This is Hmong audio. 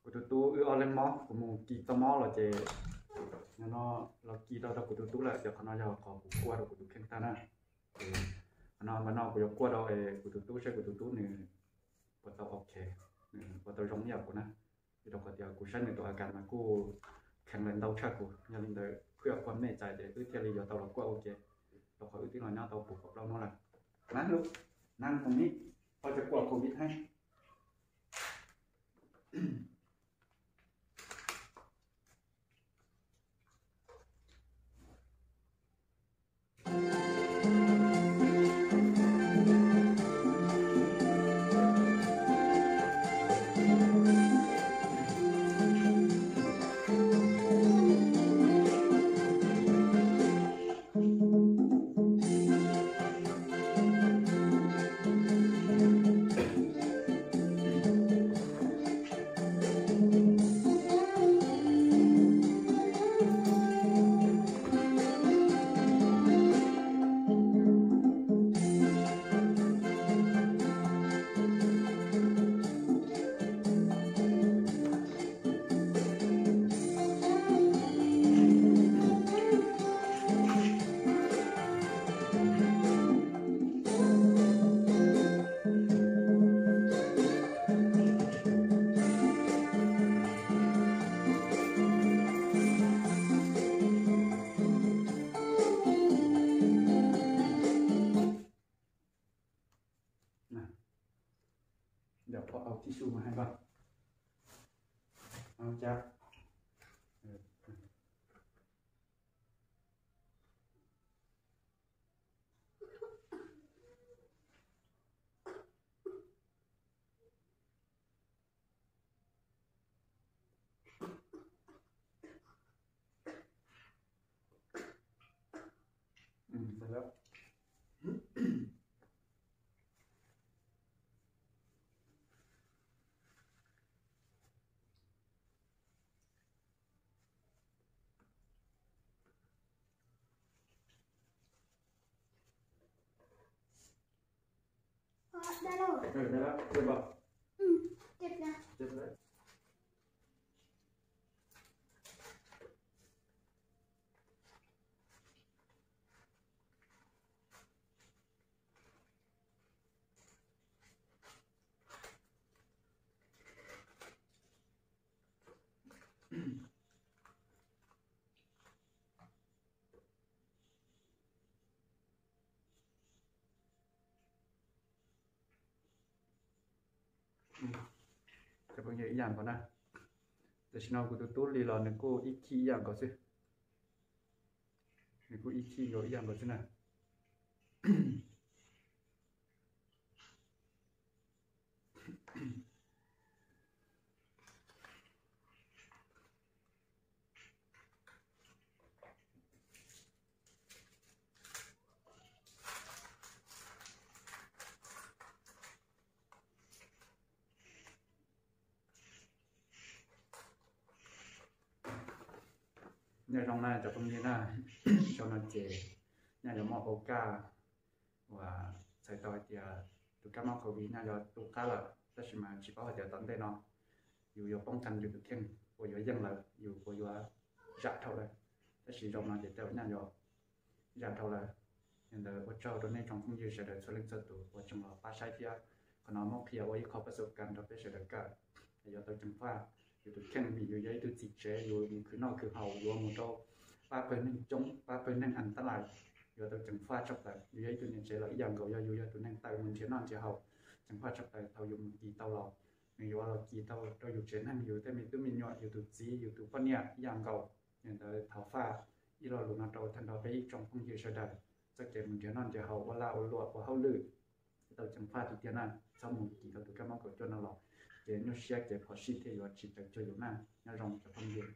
Kuv tus tub wb ob leeg mob, kuv mus kis tau mob los ces no los kis tau rau kuv tus tub lawm, ces qhov no yog qhov kuv kuaj rau kuv tus kheej tag na. Ces qhov no mas no kuv yuav kuaj rau es kuv tus tub seb kuv tus tub nws puas tau ok, nws puas tau zoo ib yam kuv na. Vim rau qhov tias kuv saib nws tus a kas mas kuj kheev lawm ntau tshaj kuv, yog li ntawd kuj yog kuaj mej txais ces wb thiaj li yuav tau los kuaj ua ke, rau qhov wb twb los nyob tau puv kaum plaub hnub lawm. Nab lub, nab koom ib, koj cov kuaj covid heev. Yog pom au tissue mas hais npaj. Au cas. Cov phooj ywg ib yam nkaus na. Tam sim no kuv tus tub li los nws kuj ib khij ib yam nkaus xwb. Nws kuj ib khij nkaus ib yam nkaus xwb na. Nyob zoo na cov phooj ywg na, zaum no ces nyaj yuav muaj au kaj uas txhais tau hais tias tus kab mob covid nyaj yuav tu qab lawm, tab sis mas tsis paub hais tias tom ntej no yus yuav poob qee yus tus kheej uas yuav yeej lawm, yus puas yuav zam dhau lawm. Tab sis zaum no ces tej zaum nyaj yuav zam dhau lawm. Yog li ntawd ua tsaug rau nej tsoom phooj ywg sawv daws txhua leej txhua tus uas tseem los pab saib thiab. Qhov no muab qhia ua ib qho pab xu kas rau peb sawv daws kawm, yuav tau ceev faj yus tus kheej vim yus yog ib tug txiv tsev, yus mus khwv noj khwv haus yuav mus rau pab pawg neeg coob, pab pawg neeg an tab lais, yuav tau ceev faj tshaj plaws. Yus yog ib tug niam tsev los ib yam nkaus, yog yus yog tus neeg taw mus nrhiav noj nrhiav haus, ceev faj tshaj plaws thaum yus mus kis tau los. Nws yuav los kis tau rau yus tsev neeg, yus tej me tub me nyuam, yus tus txiv, yus tus poj niam ib yam nkaus. Yog li ntawd thov faj ib lo lus no rau tag nrho peb ib tsoom phooj ywg sawv daws, txoj kev mus nrhiav noj nrhiav haus, ua lag ua luam, ua hauj lwm, tau ceev faj tiag tiag na. Txhob mus kis tau tus kab mob kaum cuaj no los, kev nyuaj siab kev phom sij thiaj yuav tsis tawm cuag yus na. Nyob zoo cov phooj ywg.